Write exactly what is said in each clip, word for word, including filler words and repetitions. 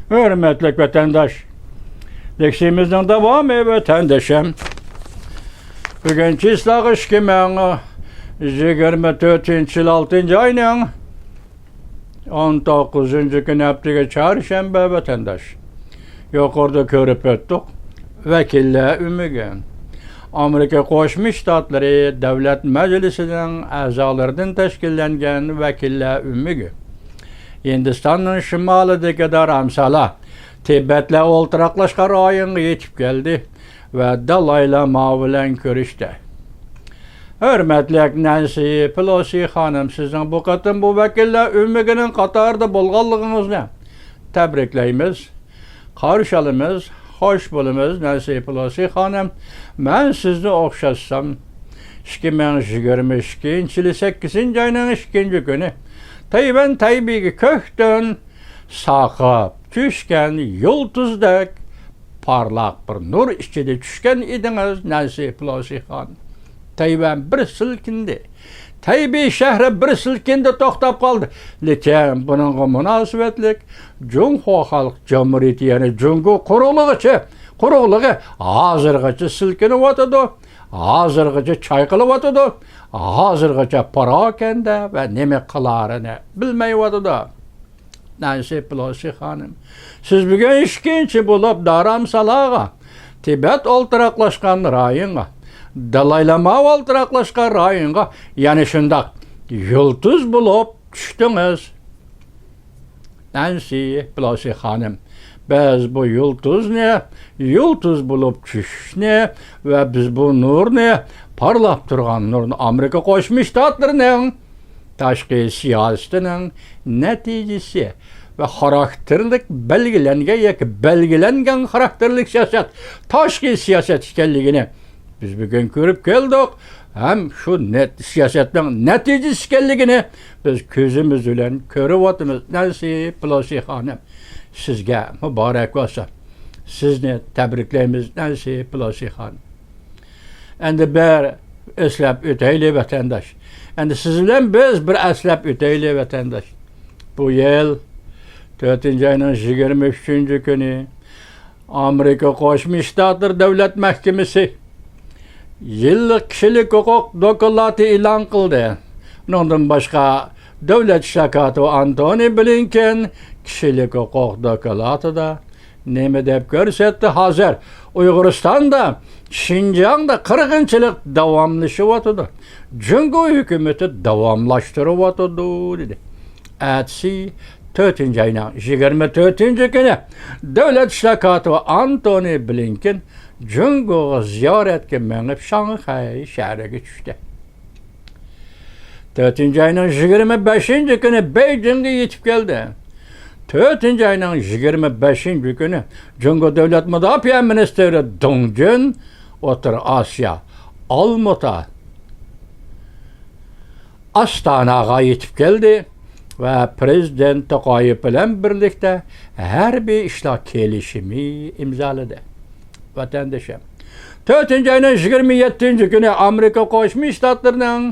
ھۆرمەتلىك ۋەتەنداش، لېكسىيىمىزنىڭ داۋامى ۋەتەندىشىم. بۈگۈن چىسلاغا ئىككى مىڭ يىگىرمە تۆتىنچى يىل ئالتىنچى ئاينىڭ ئون توققۇزىنچى كۈنى، ھەپتىگە چارشەنبە ۋەتەنداش. يۇقىرىدا كۆرۈپ ئۆتتۇق. ۋەكىللەر ئۆمىكى. ئامېرىكا قوشما شتاتلىرى دۆلەت مەجلىسىنىڭ ئەزالىرىدىن تەشكىللەنگەن ۋەكىللەر ئۆمىكى. ھىندىستاننىڭ شىمالىدىكى دارامسالا تىبەتلەر ئولتۇراقلاشقان رايونغا يېتىپ كەلدى ۋە دالاي لاما بىلەن كۆرۈشتى. ھۆرمەتلىك نەنسى پېلوسى خانىم، سىزنىڭ بۇ قېتىم بۇ ۋەكىللەر ئۆمىكىنىڭ قاتارىدا بولغانلىقىڭىزنى تەبرىكلەيمىز. قارشى ئالىمىز، خوش بولىمىز، نەنسى پېلوسى خانىم. مەن سىزنى ئوخشاتسام، ئىككى مىڭ يىگىرمە ئىككىنچى يىلى سەككىزىنچى ئاينىڭ ئىككىنچى كۈنى تەيۋەن تەيبېيگە كۆكتىن ساقاپ چۈشكەن يۇلتۇزدەك پارلاق بىر نۇر ئىچىدە چۈشكەن ئىدىڭىز، نەنسى پېلوسى خان. تەيۋەن بىر سىلكىندى. تەيبېي شەھىرى بىر سىلكىندە توختاپ قالدى. لېكىن بۇنىڭغا مۇناسىۋەتلىك جۇڭخۇا خەلق جۇمھۇرىيىتى، يەنى جۇڭگو قۇرۇقلۇقىچە، قۇرۇقلۇقى ھازىرغىچە سىلكىنىۋاتىدۇ، ھازىرغىچە چايقىلىۋاتىدۇ، ھازىرغىچە پاراكەندە ۋە نېمە قىلارىنى بىلمەيۋاتىدۇ. نەنسى پېلوسى خانىم، سىز بۈگۈن ئىككىنچى بولۇپ دارامسالاغا، تىبەت ئولتۇراقلاشقان رايونغا، دالاي لاما ئولتۇراقلاشقان رايونغا يەنە شۇنداق يۇلتۇز بولۇپ چۈشتىڭىز. نەنسى پېلوسى خانىم، بىز بۇ يۇلتۇزنى، يۇلتۇز بولۇپ چۈشۈشنى ۋە بىز بۇ نۇرنى، پارلاپ تۇرغان نۇرنى ئامېرىكا قوشما شتاتلىرىنىڭ تاشقى سىياسىتىنىڭ نەتىجىسى ۋە خاراكتېرلىك بەلگىلەنگەن ياكى بەلگىلەنگەن خاراكتېرلىك سىياسەت تاشقى سىياسەت ئىكەنلىكىنى بىز بۈگۈن كۆرۈپ كەلدۇق. ھەم شۇ نەت-، سىياسەتنىڭ نەتىجىسى ئىكەنلىكىنى بىز كۆزىمىز بىلەن كۆرۈۋاتىمىز، نەنسى پېلوسى خانىم. سىزگە مۇبارەك بولسۇن. سىزنى تەبرىكلەيمىز، نەنسى پېلوسى خانىم. ئەمدى بىر ئەسلەپ ئۆتەيلى، ۋەتەنداش. ئەمدى سىز بىلەن بىز بىر ئەسلەپ ئۆتەيلى، ۋەتەنداش. بۇ يىل تۆتىنچى ئاينىڭ يىگىرمە ئۈچىنچى كۈنى ئامېرىكا قوشما شتاتلىرى دۆلەت مەھكىمىسى يىللىق كىشىلىك ھوقۇق دوكلاتى ئېلان قىلدى. بۇنىڭدىن باشقا، دۆلەت ئىشلار كاتىپى ئانتونى بلىنكېن كىشىلىك ھوقۇق دوكلاتىدا نېمە دەپ كۆرسەتتى؟ ھازىر ئۇيغۇرىستاندا، شىنجاڭدا قىرغىنچىلىق داۋاملىشىۋاتىدۇ. جۇڭگو ھۆكۈمىتى داۋاملاشتۇرۇۋاتىدۇ، دېدى. ئەتىسى، تۆتىنچى ئاينىڭ يىگىرمە تۆتىنچى كۈنى دۆلەت ئىشلار كاتىپى ئانتونى بلىنكېن جۇڭگوغا زىيارەتكە مېڭىپ، شاڭخەي شەھىرىگە چۈشتى. تۆتىنچى ئاينىڭ يىگىرمە بەشىنچى كۈنى بېيجىڭغا يېتىپ كەلدى. تۆتىنچى ئاينىڭ يىگىرمە بەشىنچى كۈنى جۇڭگو دۆلەت مۇداپىئە مىنىستىرى دۇڭ جۈن ئوتتۇرا ئاسىيا، ئالمۇتا، ئاستاناغا يېتىپ كەلدى ۋە پىرېزىدېنت توقايېۋ بىلەن بىرلىكتە ھەربىي ئىشلار كېلىشىمى ئىمزالىدى. ۋەتەندىشىم، تۆتىنچى ئاينىڭ يىگىرمە يەتتىنچى كۈنى ئامېرىكا قوشما شتاتلىرىنىڭ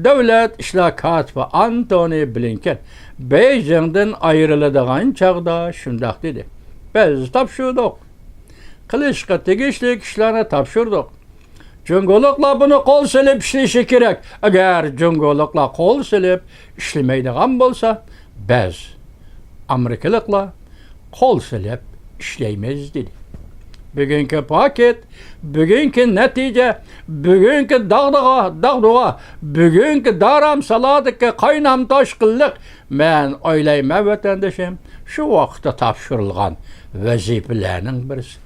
دۆلەت ئىشلار كاتىپى ئانتونى بلىنكېن بېيجىڭدىن ئايرىلىدىغان چاغدا شۇنداق دېدى: «بىز تاپشۇردۇق. قىلىشقا تېگىشلىك ئىشلارنى تاپشۇردۇق. جۇڭگولۇقلار بۇنى قول سېلىپ ئىشلىشى كېرەك. ئەگەر جۇڭگولۇقلار قول سېلىپ ئىشلىمەيدىغان بولسا، بىز، ئامېرىكىلىقلار، قول سېلىپ ئىشلەيمىز» دېدى. بۈگۈنكى پاكىت، بۈگۈنكى نەتىجە، بۈگۈنكى داغدۇغا، داغدۇغا، بۈگۈنكى دارامسالادىكى قاينام تاشقىنلىق، مەن ئويلايمەن، ۋەتەندىشىم، شۇ ۋاقىتتا تاپشۇرۇلغان ۋەزىپىلەرنىڭ بىرسى.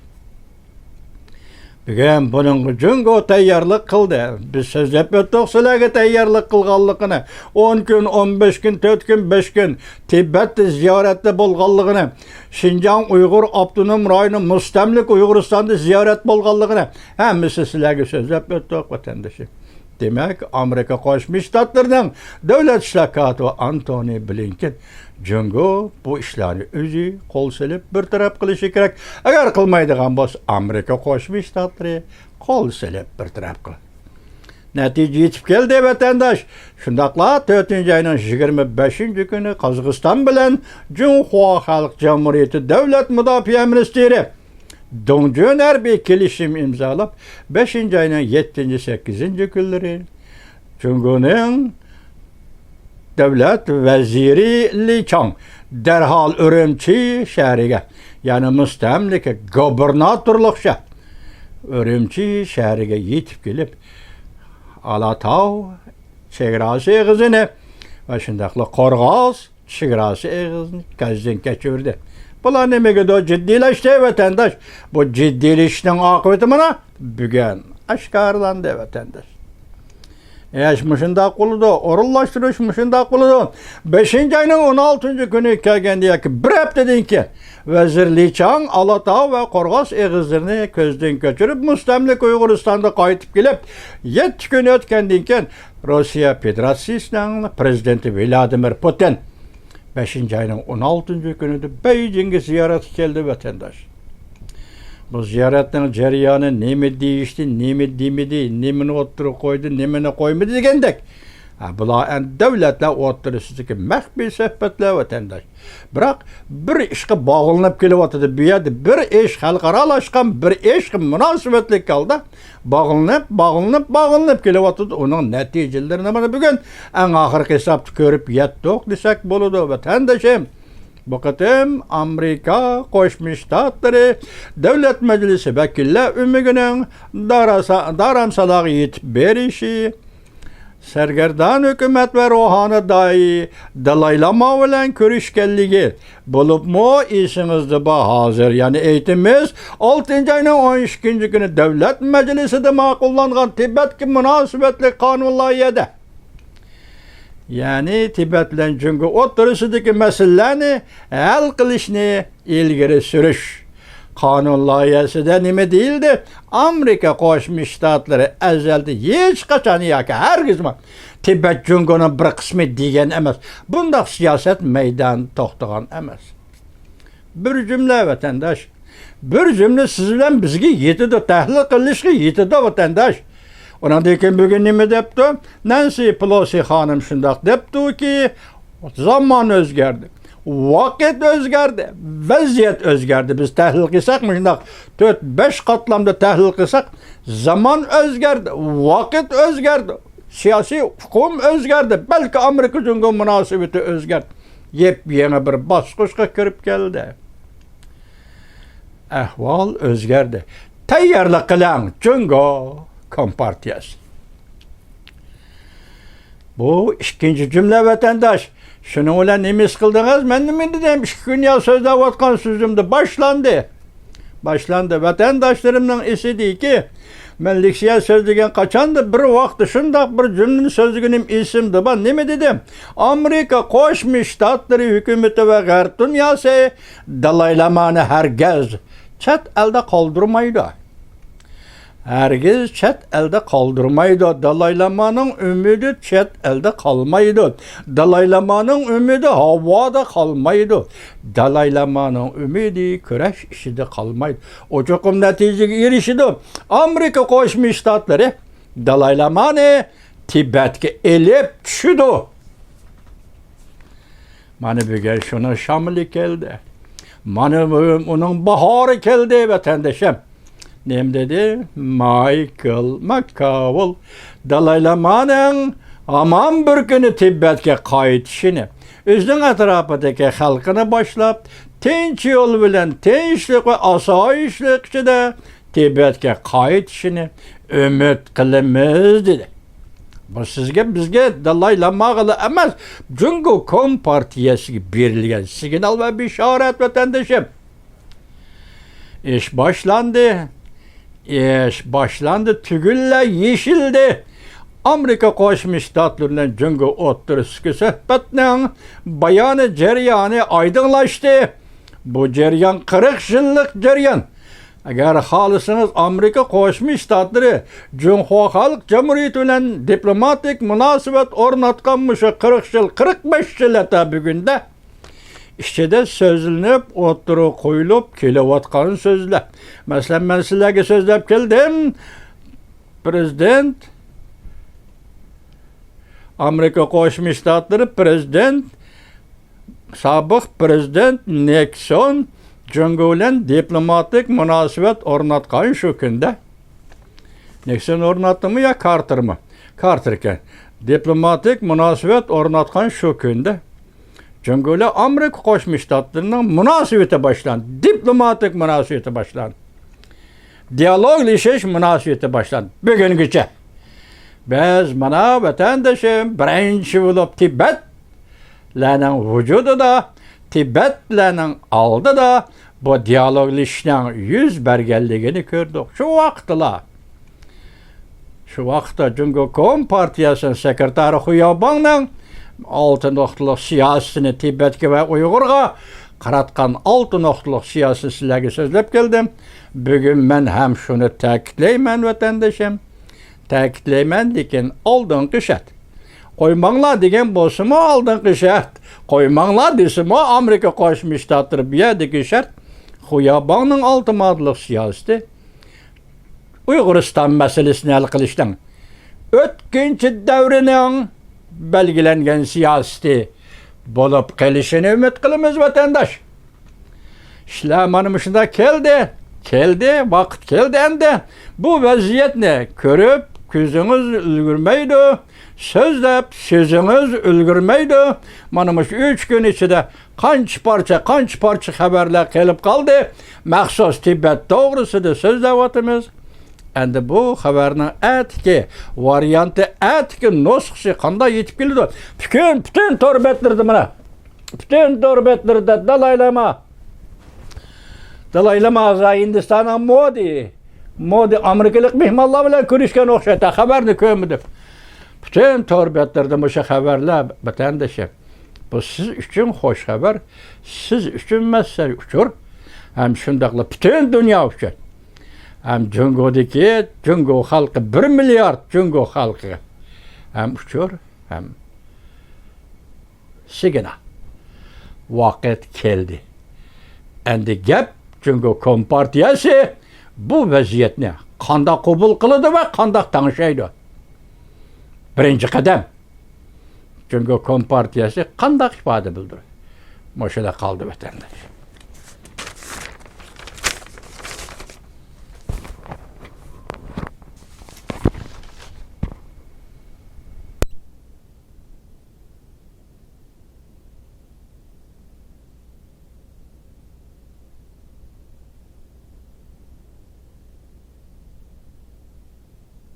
بۈگۈن بۇنىڭغا جۇڭگو تەييارلىق قىلدى. بىز سۆزلەپ ئۆتتۇق سىلەرگە تەييارلىق قىلغانلىقىنى، ئون كۈن، ئون بەش كۈن، تۆت كۈن، بەش كۈن تىبەتتە زىيارەتتە بولغانلىقىنى، شىنجاڭ ئۇيغۇر ئاپتونوم رايونى مۇستەملىكە ئۇيغۇرىستاندا زىيارەت بولغانلىقىنى ھەممىسى سىلەرگە سۆزلەپ ئۆتتۇق، ۋەتەندىشىم. دېمەك، ئامېرىكا قوشما شتاتلىرىنىڭ دۆلەت ئىشلار كاتىپى ئانتونى بلىنكېن جۇڭگو بۇ ئىشلارنى ئۆزى قول سېلىپ بىر تەرەپ قىلىشى كېرەك. ئەگەر قىلمايدىغان بولسا، ئامېرىكا قوشما شتاتلىرى قول سېلىپ بىر تەرەپ قىل. نەتىجە يېتىپ كەلدى، ۋەتەنداش. شۇنداقلا تۆتىنچى ئاينىڭ يىگىرمە بەشىنچى كۈنى قازاقىستان بىلەن جۇڭخۇا خەلق جۇمھۇرىيىتى دۆلەت مۇداپىئە مىنىستىرى دۇڭ جۈنئەر بىر كېلىشىم ئىمزالاپ، بەشىنچى ئاينىڭ يەتتىنچى، سەككىزىنچى كۈنلىرى جۇڭگونىڭ دۆلەت ۋەزىرى لى چاڭ دەرھال ئۈرۈمچى شەھىرىگە، يەنى مۇستەملىكە گۇبېرناتورلۇق شەھەر ئۈرۈمچى شەھىرىگە يېتىپ كېلىپ، ئالاتاۋ چېگراسى ئېغىزىنى ۋە شۇنداقلا قورغاس چېگراسى ئېغىزىنى كۆزدىن كەچۈردى. بۇلار نېمىگىدۇر جىددىيلەشتى، ۋەتەنداش؟ بۇ جىددىيلىشىشنىڭ ئاقىۋىتى مانا بۈگۈن ئاشكارىلاندى، ۋەتەنداش. ئىش مۇشۇنداق بولىدۇ، ئورۇنلاشتۇرۇش مۇشۇنداق بولىدۇ. بەشىنچى ئاينىڭ ئون ئالتىنچى كۈنى كەلگەندە ياكى بىر ھەپتىدىن كېيىن ۋەزىر لى چاڭ ئالاتاۋ ۋە قورغاس ئېغىزلىرىنى كۆزدىن كەچۈرۈپ، مۇستەملىكە ئۇيغۇرىستاندا قايتىپ كېلىپ، يەتتە كۈن ئۆتكەندىن كېيىن، روسىيە فېدېراتسىيىسىنىڭ پىرېزىدېنتى ۋلادىمىر پۇتىن بەشىنچى ئاينىڭ ئون ئالتىنچى كۈنىدە بېيجىڭگە زىيارەتكە كەلدى، ۋەتەنداش. بۇ زىيارەتنىڭ جەريانى نېمە دېيىشتى، نېمە دېمىدى، نېمىنى ئوتتۇرىغا قويدى، نېمىنى قويمىدى دېگەندەك. ھە، بۇلار ئەمدى دۆلەتلەر ئوتتۇرىسىدىكى مەخپىي سۆھبەتلەر، ۋەتەنداش. بىراق بىر ئىشقا باغلىنىپ كېلىۋاتىدۇ. بۇ يەردە بىر ئىش خەلقئارالاشقان، بىر ئىشقا مۇناسىۋەتلىك ھالدا باغلىنىپ، باغلىنىپ، باغلىنىپ كېلىۋاتىدۇ. ئۇنىڭ نەتىجىلىرىنى مانا بۈگۈن ئەڭ ئاخىرقى ھېسابتا كۆرۈپ يەتتۇق دېسەك بولىدۇ، ۋەتەندىشىم. بۇ قېتىم ئامېرىكا قوشما شتاتلىرى دۆلەت مەجلىسى ۋەكىللەر ئۆمىكىنىڭ داراسا-، دارامسالاغا يېتىپ بېرىشى، سەرگەردان ھۆكۈمەت ۋە روھانىي داھىي دالاي لاما بىلەن كۆرۈشكەنلىكى، بولۇپمۇ ئېسىڭىزدە بار، ھازىر، يەنى ئېيتىمىز، ئالتىنچى ئاينىڭ ئون ئىككىنچى كۈنى دۆلەت مەجلىسىدە ماقۇللانغان تىبەتكە مۇناسىۋەتلىك قانۇن لايىھەدە، يەنى تىبەت بىلەن جۇڭگو ئوتتۇرىسىدىكى مەسىلىلەرنى ھەل قىلىشنى ئىلگىرى سۈرۈش قانۇن لايىھەسىدە نېمە دېيىلدى؟ ئامېرىكا قوشما شتاتلىرى ئەزەلدە ھېچقاچان ياكى ھەرگىزمۇ تىبەت جۇڭگونىڭ بىر قىسمى دېگەن ئەمەس. بۇنداق سىياسەت مەيدان توختىغان ئەمەس. بىر جۈملە، ۋەتەنداش. بىر جۈملە سىز بىلەن بىزگە يېتىدۇ، تەھلىل قىلىشقا يېتىدۇ، ۋەتەنداش. ئۇنىڭدىن كېيىن بۈگۈن نېمە دەپتۇ؟ نەنسى پېلوسى خانىم شۇنداق دەپتۇكى، زامان ئۆزگەردى، ۋاقىت ئۆزگەردى، ۋەزىيەت ئۆزگەردى. بىز تەھلىل قىلساق مۇشۇنداق تۆت، بەش قاتلامدا تەھلىل قىلساق، زامان ئۆزگەردى، ۋاقىت ئۆزگەردى، سىياسىي ئۇقۇم ئۆزگەردى، بەلكى ئامېرىكا جۇڭگو مۇناسىۋىتى ئۆزگەردى. يېپيېڭى بىر باسقۇچقا كىرىپ كەلدى. ئەھۋال ئۆزگەردى. تەييارلىق قىلىڭ، جۇڭگو كومپارتىيەسى. بۇ ئىككىنچى جۈملە، ۋەتەنداش. شۇنىڭ بىلەن نېمە ھېس قىلدىڭىز؟ مەن نېمە دېدىم؟ ئىككى كۈن يا سۆزلەۋاتقان سۆزۈمدە باشلاندى. باشلاندى. ۋەتەنداشلىرىمنىڭ ئېسىدىكى، مەن لېكسىيە سۆزلىگەن قاچاندا بىر ۋاقىتتا شۇنداق بىر جۈملىنى سۆزلىگىنىم ئېسىمدە بار. نېمە دېدىم؟ ئامېرىكا قوشما شتاتلىرى ھۆكۈمىتى ۋە غەرب دۇنياسى دالاي لامانى ھەرگىز چەت ئەلدە قالدۇرمايدۇ. ھەرگىز چەت ئەلدە قالدۇرمايدۇ. دالاي لامانىڭ ئۈمىدى چەت ئەلدە قالمايدۇ. دالاي لامانىڭ ئۈمىدى ھاۋادا قالمايدۇ. دالاي لامانىڭ ئۈمىدى كۈرەش ئىچىدە قالمايدۇ. ئۇ چوقۇم نەتىجىگە ئېرىشىدۇ. ئامېرىكا قوشما شتاتلىرى دالاي لامانى تىبەتكە ئېلىپ چۈشىدۇ. مانا بۈگۈن شۇنىڭ شامىلى كەلدى. مانا بۈگۈن ئۇنىڭ باھارى كەلدى، ۋەتەندىشىم. نېمە دېدى؟ مايكل ماككاۋول دالاي لامانىڭ ھامان بىر كۈنى تىبەتكە قايتىشىنى، ئۆزىنىڭ ئەتراپىدىكى خەلقىنى باشلاپ، تىنچ يول بىلەن تىنچلىق ۋە ئاسايىشلىق ئىچىدە تىبەتكە قايتىشىنى ئۈمىد قىلىمىز، دېدى. بۇ سىزگە، بىزگە، دالاي لاماغىلا ئەمەس، جۇڭگو كومپارتىيەسىگە بېرىلگەن سىگنال ۋە بېشارەت، ۋەتەندىشىم. ئىش باشلاندى. ئىش باشلاندى، تۈگۈنلەر يېشىلدى. ئامېرىكا قوشما شتاتلىرى بىلەن جۇڭگو ئوتتۇرىسىدىكى سۆھبەتنىڭ بايانى جەريانى ئايدىڭلاشتى. بۇ جەريان قىرىق يىللىق جەريان. ئەگەر خالىسىڭىز، ئامېرىكا قوشما شتاتلىرى جۇڭخۇا خەلق جۇمھۇرىيىتى بىلەن دىپلوماتىك مۇناسىۋەت ئورناتقان مۇشۇ قىرىق يىل، قىرىق بەش يىل ھەتتا بۈگۈندە ئىچىدە سۆزلىنىپ، ئوتتۇرىغا قويۇلۇپ كېلىۋاتقان سۆزلەر. مەسىلەن، مەن سىلەرگە سۆزلەپ كەلدىم. پىرېزىدېنت ئامېرىكا قوشما شتاتلىرى پرېزىدېنت، سابىق پرېزىدېنت نىكسون جۇڭگو بىلەن دىپلوماتىك مۇناسىۋەت ئورناتقان شۇ كۈندە. نىكسون ئورناتتىمۇ يا كارتېرمۇ؟ كارتېر ئىكەن. دىپلوماتىك مۇناسىۋەت ئورناتقان شۇ كۈندە جۇڭگو بىلەن ئامېرىكا قوشما شتاتلىرىنىڭ مۇناسىۋىتى باشلاندى. دىپلوماتىك مۇناسىۋىتى باشلاندى. دىيالوگلىشىش مۇناسىۋىتى باشلاندى. بۈگۈنگىچە بىز مانا ۋەتەندىشىم بىرىنچى بولۇپ تىبەتلەرنىڭ ۋۇجۇدىدا، تىبەتلەرنىڭ ئالدىدا بۇ دىيالوگلىشىشنىڭ يۈز بەرگەنلىكىنى كۆردۇق. شۇ ۋاقىتلا شۇ ۋاقىتتا جۇڭگو كومپارتىيەسىنىڭ سېكرېتارى خۇياۋباڭنىڭ ئالتە نۇقتىلىق سىياسىتىنى تىبەتكە ۋە ئۇيغۇرغا قاراتقان ئالتە نۇقتىلىق سىياسىتىنى سىلەرگە سۆزلەپ كەلدىم. بۈگۈن مەن ھەم شۇنى تەكىتلەيمەن، ۋەتەندىشىم. تەكىتلەيمەن، لېكىن ئالدىنقى شەرت. قويماڭلار دېگەن بولسىمۇ ئالدىنقى شەرت. قويماڭلار دېسىمۇ ئامېرىكا قوشما شتاتلىرى بۇ يەردىكى شەرت. خۇياۋباڭنىڭ ئالتە ماددىلىق سىياسىتى. ئۇيغۇرىستان مەسىلىسىنى ھەل قىلىشنىڭ ئۆتكۈنچى دەۋرىنىڭ بەلگىلەنگەن سىياسىتى بولۇپ قېلىشىنى ئۈمىد قىلىمىز، ۋەتەنداش. ئىشلار مانا مۇشۇنداق كەلدى، كەلدى، ۋاقىت كەلدى ئەمدى. بۇ ۋەزىيەتنى كۆرۈپ، كۆزىڭىز ئۈلگۈرمەيدۇ، سۆزلەپ سۆزىڭىز ئۈلگۈرمەيدۇ. مانا مۇشۇ ئۈچ كۈن ئىچىدە قانچە پارچە، قانچە پارچە خەۋەرلەر قېلىپ قالدى. مەخسۇس تىبەت توغرىسىدا سۆزلەۋاتىمىز. ئەمدى بۇ خەۋەرنىڭ ئەتىكى ۋارىيانتى، ئەتىكى نۇسخىسى قانداق يېتىپ كېلىدۇ؟ پۈتۈن، پۈتۈن تور بەتلىرىدە مانا. پۈتۈن تور بەتلىرىدە دالاي لاما. دالاي لاما ھازىر ھىندىستاننىڭ مودى. مودى ئامېرىكىلىق مېھمانلار بىلەن كۆرۈشكەن ئوخشايتتى. خەۋەرنى كۆرمىدىم. پۈتۈن تور بەتلىرىدە مۇشۇ خەۋەرلەر، ۋەتەندىشىم. بۇ سىز ئۈچۈن خوش خەۋەر، سىز ئۈچۈن مەسسەي ئۇچۇر، ھەم شۇنداقلا پۈتۈن دۇنيا ئۈچۈن. ھەم جۇڭگودىكى جۇڭگو خەلقى، بىر مىليارد جۇڭگو خەلقىگە ھەم ئۇچۇر، ھەم سىگنال. ۋاقىت كەلدى. ئەمدى گەپ جۇڭگو كومپارتىيەسى بۇ ۋەزىيەتنى قانداق قوبۇل قىلىدۇ ۋە قانداق تەڭشەيدۇ؟ بىرىنچى قەدەم. جۇڭگو كومپارتىيەسى قانداق ئىپادە بىلدۈرىدۇ؟ مۇشۇلا قالدى، ۋەتەنداش.